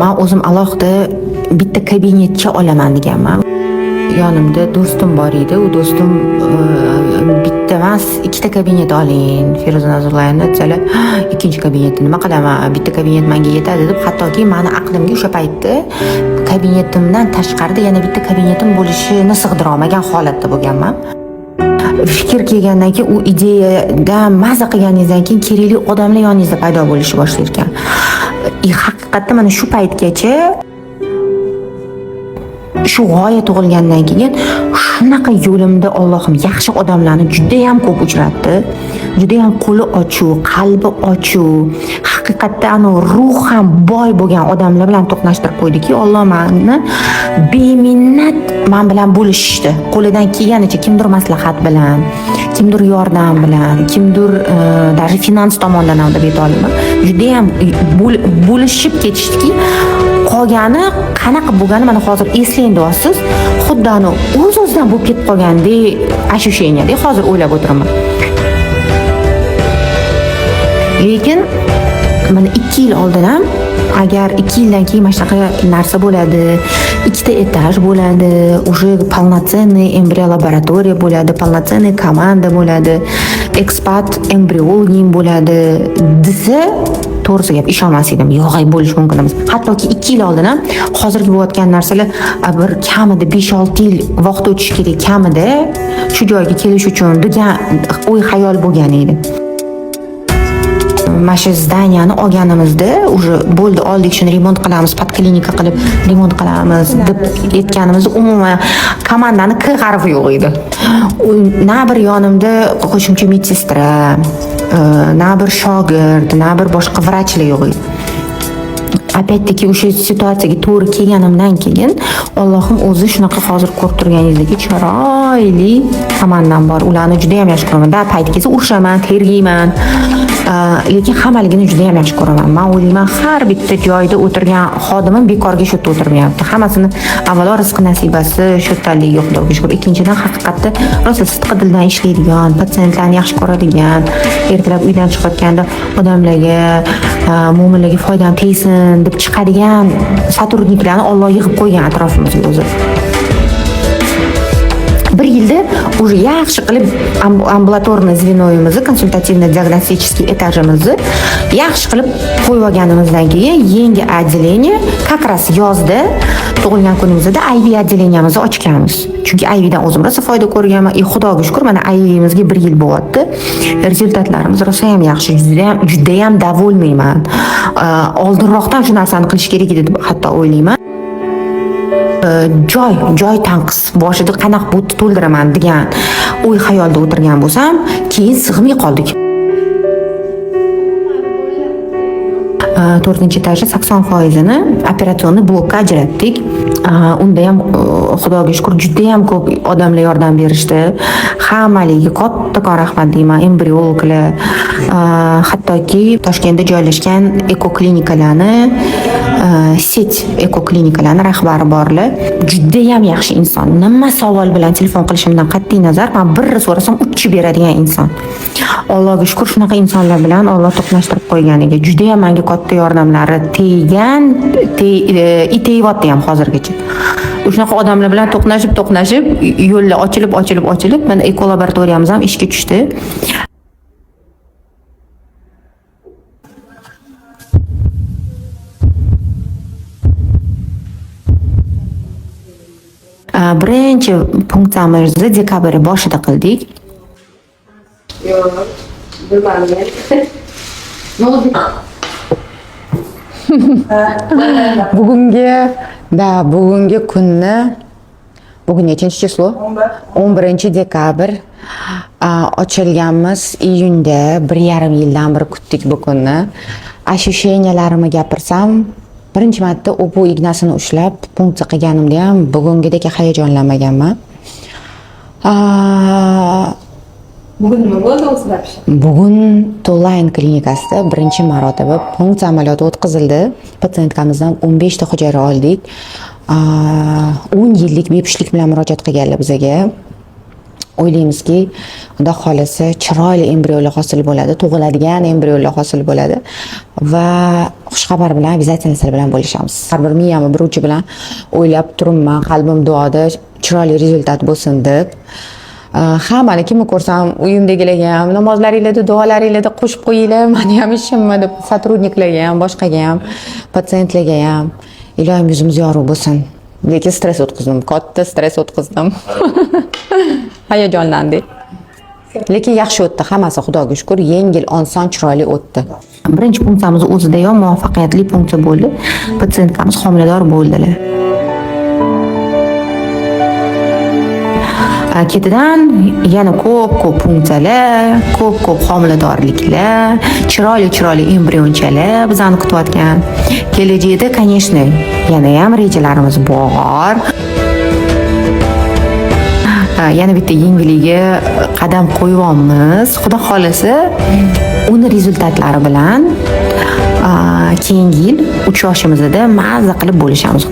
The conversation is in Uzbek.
Man o'zim alohida bitta kabinetcha olaman deganman. Yonimda do'stim bor edi. U do'stim bitta emas, ikkita kabinet oling, Feruza Nazrullayevna desalar, ikkinchi kabinetni nima qilaman, bitta kabinet menga yetadi deb, hattoki mani aqlimga o'sha paytda kabinetimdan tashqarida yana bitta kabinetim bo'lishini sig'dira olmagan holatda bo'lganman. Fikr kelgandan keyin, u ideyadan maza qilganingizdan keyin kerakli odamlar yoningizda paydo bo'lishni boshlar ekan. И haqiqatda mana shu paytgacha, shu g'oya tug'ilgandan keyin shunaqa yo'limda Allohim yaxshi odamlarni judayam ko'p uchratdi. Judayam qo'li ochiq, qalbi ochiq, haqiqatda anavi ruhan boy bo'lgan odamlar bilan to'qnashtirib qo'ydiki, Alloh mani beminnat man bilan bo'lishishdi. Qo'lidan kelganicha kimdir maslahat bilan, kimdir yordam bilan, kimdir даже finans tomondan ham deb ayta olaman. Judayam bo'lishib ketishdiki, qolgani qanaqa bo'lgani mana hozir eslang deyapsiz, xuddi ani o'z-o'zidan bo'lib ketib qolgandek ощущение da hozir o'ylab o'tiraman. Lekin mana 2 yil oldin ham, agar 2 yildan keyin mana shunaqa narsa bo'ladi, ikkita etaj bo'ladi, уже полноценный embriolaboratoriya bo'ladi, полноценный komanda bo'ladi, ekspat embriologing bo'ladi desa, to'g'risi gap, ishonmas edim. Yo'q, ay, bo'lishi mumkin emas. Hattoki 2 yil oldin ham hozirgi bo'layotgan narsalar bir kamida 5-6 yil vaqt o'tishi kerak kamida shu joyga kelish uchun degan o'y xayol bo'lgan edi. Mana shu здания ni olganimizda, уже bo'ldi, oldik, shuni remont qilamiz, podklinika qilib remont qilamiz deb aytganimizda, umuman komandani k harfi yo'q edi. Na bir yonimda qo'shimcha medsestra, na bir shogird, na bir boshqa vrachlar yo'q edi. Опять-таки o'sha situatsiyaga to'g'ri kelganimdan keyin Allohim o'zi shunaqa hozir ko'rib turganingizdek chiroyli komandam bor. Ularni juda ham yaxshi ko'raman. Da payti kelsa urushaman, tergayman. Lekin hammaligini juda ham yaxshi ko'raman. Man o'ylayman, har bitta joyda o'tirgan xodimim bekorga shu yerda o'tirmayapti. Hammasini avvalo rizq nasibasi shu yerdaligi, Xudoga shukur. Ikkinchidan, haqiqatda rosa sidqi dildan ishlaydigan, patsientlarni yaxshi ko'radigan, ertalab uydan chiqayotganda odamlarga, mo'minlarga foydam tegsin deb chiqadigan сотрудник larni Olloh yig'ib qo'ygan atrofimizga o'zi. Bir yilda уже yaxshi qilib амбулаторный звено yimizni, консультативно-диагностический etajimizni yaxshi qilib qo'yib olganimizdan keyin yangi отделение, как раз yozda tug'ilgan kunimizda IVF отделение mizni ochganmiz. Chunki IVFdan o'zim rosa foyda ko'rganman. И Xudoga shukur, mana IVFimizga bir yil bo'lyapti. Результат larimiz rosa ham yaxshi, judayam judayam довольный man. Oldinroqdan shu narsani qilish kerak edi deb hatto o'ylayman. Joy tanqis, boshida qanaqa bu to'ldiraman degan o'y xayolda o'tirgan bo'lsam, keyin sig'may qoldik. To'rtinchi etajda 80 foizini операционный blokka ajratdik. Unda ham Xudoga shukur, judayam ko'p odamlar yordam berishdi. Hammaligiga kattakon rahmat deyman, embriologlar, hattoki Toshkentda joylashgan ekoklinikalarni, сеть ekoklinikalarni rahbari borlar, judayam yaxshi inson. Nima savol bilan telefon qilishimdan qat'iy nazar, man birni so'rasam, uchi beradigan inson. Allohga shukur, shunaqa insonlar bilan Olloh to'qnashtirib qo'yganiga. Judayam manga katta yordamlari tegan и tegyapti ham hozirgacha. Shunaqa odamlar bilan to'qnashib to'qnashib yo'llar ochilib ochilib ochilib, mana ekolaboratoriyamiz ham ishga tushdi. Birinchi punksiyamizni dekabr boshida qildik. Yo'q, bilmadim. Ne oldu? Bugungi да, bugungi kunni, bugun nechinchi число? 11 dekabr. Ochilganmiz iyunda, 1,5 yildan beri kutdik bu kunni. Ощущения larimni gapirsam, birinchi marta bu ignasini ushlab punksiya qilganimda ham bugungidek hayajonlanmaganman. Bugun nima bo'ldi o'zi вообще? Bugun Toline klinikasida birinchi marotaba punksiya amaliyoti o'tkazildi. Пациентка mizdan 15 ta hujayra oldik. 10 yillik bepushtlik bilan murojaat qilganlar bizaga. O'ylaymizki, Xudo xohlasa, chiroyli embrionlar hosil bo'ladi, tug'iladigan embrionlar hosil bo'ladi va xushxabar bilan обязательно sizlar bilan bo'lishamiz. Har bir miyamni bir uchi bilan o'ylab turibman, qalbim duoda chiroyli результат bo'lsin deb. Hammani kimni ko'rsam, uyimdagilarga ham namozlaringlarda, duolaringlarda qo'shib qo'yinglar mani ham ishimni deb, сотрудник larga ham, boshqaga ham, patsientlarga ham. Iloyim, yuzimiz yorug' bo'lsin. Lekin stress o'tkazdim, katta stress o'tkazdim, hayajonlandik, lekin yaxshi o'tdi hammasi, Xudoga shukur, yengil, oson, chiroyli o'tdi. Birinchi punksiyamiz o'zidayoq muvaffaqiyatli punksiya bo'ldi. Пациентка miz homilador bo'ldilar. Ketidan yana ko'p ko'p punksiyalar, ko'p ko'p homiladorliklar, chiroyli chiroyli embrionchalar bizani kutayotgan. Kelajakda, конечно, yana ham rejalarimiz bor. Yana bitta yengiligiga qadam qo'yyapmiz. Xudo xohlasa, uni результат lari bilan keyingi yil 3 yoshimizda mazza qilib bo'lishamiz.